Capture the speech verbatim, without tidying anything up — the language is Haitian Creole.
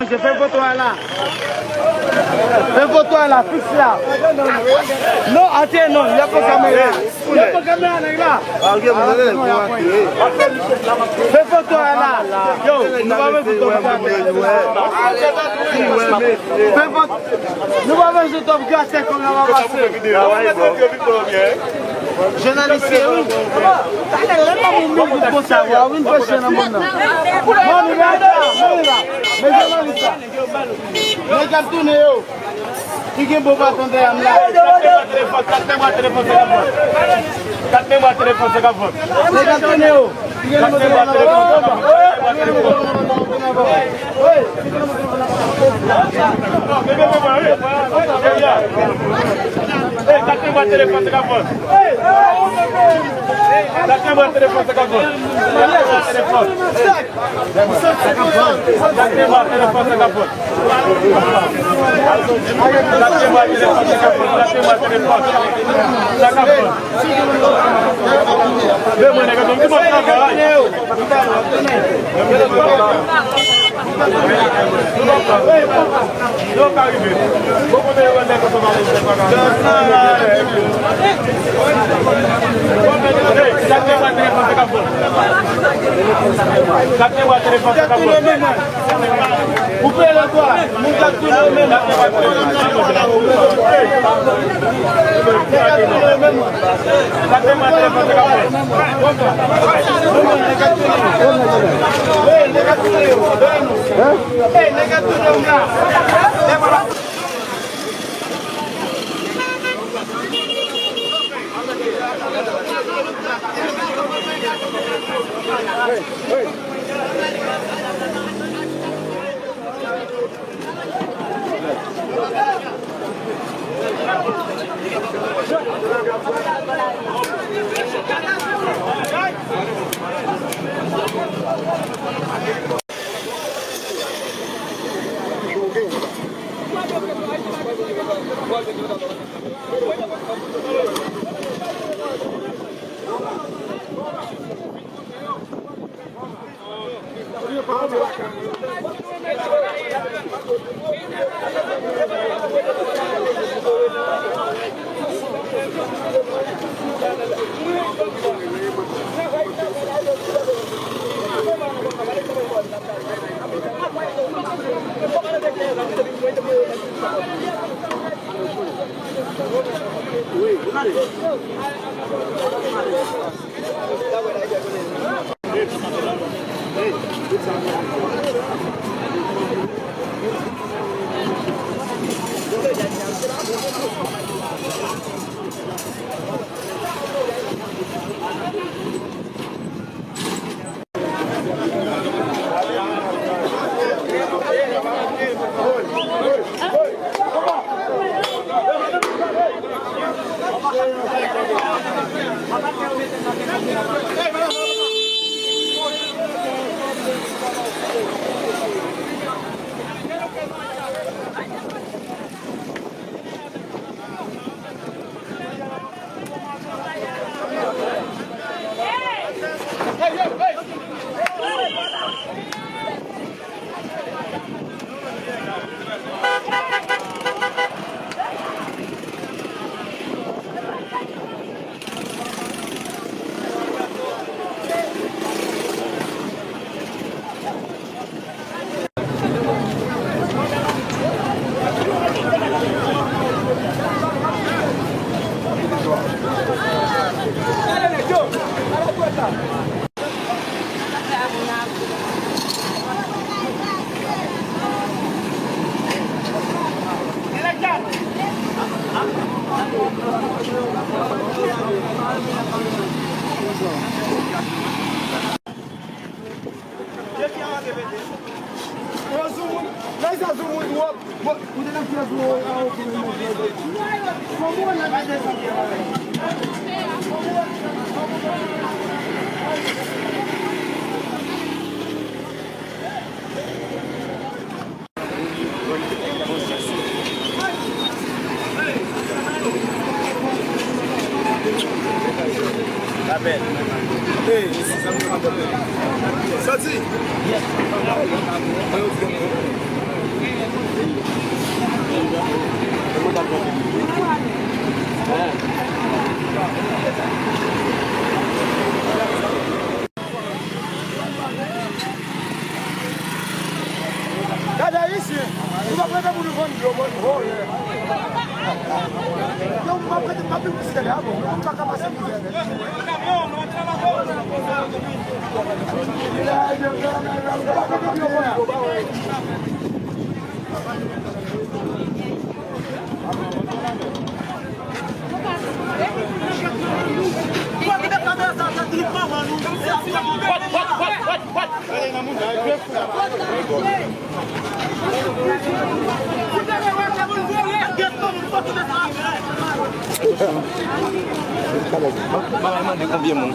Fè foto a la. Fè foto a la, fiks la. Non, atè non, y a pran kamera. Y a pran kamera, nèg la. Fè foto a la. Yo, nou pa bezwen foto a la. Fè foto. Nou pa bezwen top grasè kòm nan pase. Jounalis se ou. Talè lè pa moun moun konsa, wa vin fè chen nan moun nan. Mami, men la, men la. Men jounalis la. Nèg ap tounen yo. Ki gen bon patron dèyè m la. Kat memwa telefòn, kat memwa telefòn, senkant. Nèg ap tounen yo. Kat memwa telefòn, senkant. Kat memwa telefòn, senkant. Kat memwa telefòn, senkant. Kat memwa telefòn, senkant. Kat memwa telefòn, senkant. Kat memwa telefòn, senkant. Kat memwa telefòn, senkant. Koupe lè twa, moun k ap tounen yo menm. Nèg ap tounen yo menm. Nèg ap tounen yo. Ey, nèg ap tounen yo. Ey, nèg ap tounen yo la. Soti! Ayisyen, nou pa prete pou nou vann dlo, vann vòlè. Yo, nou pa prete, nou pa vin plis ke la, bon, nou pa ka pase mizè nèt. Bagay mande konbyen moun?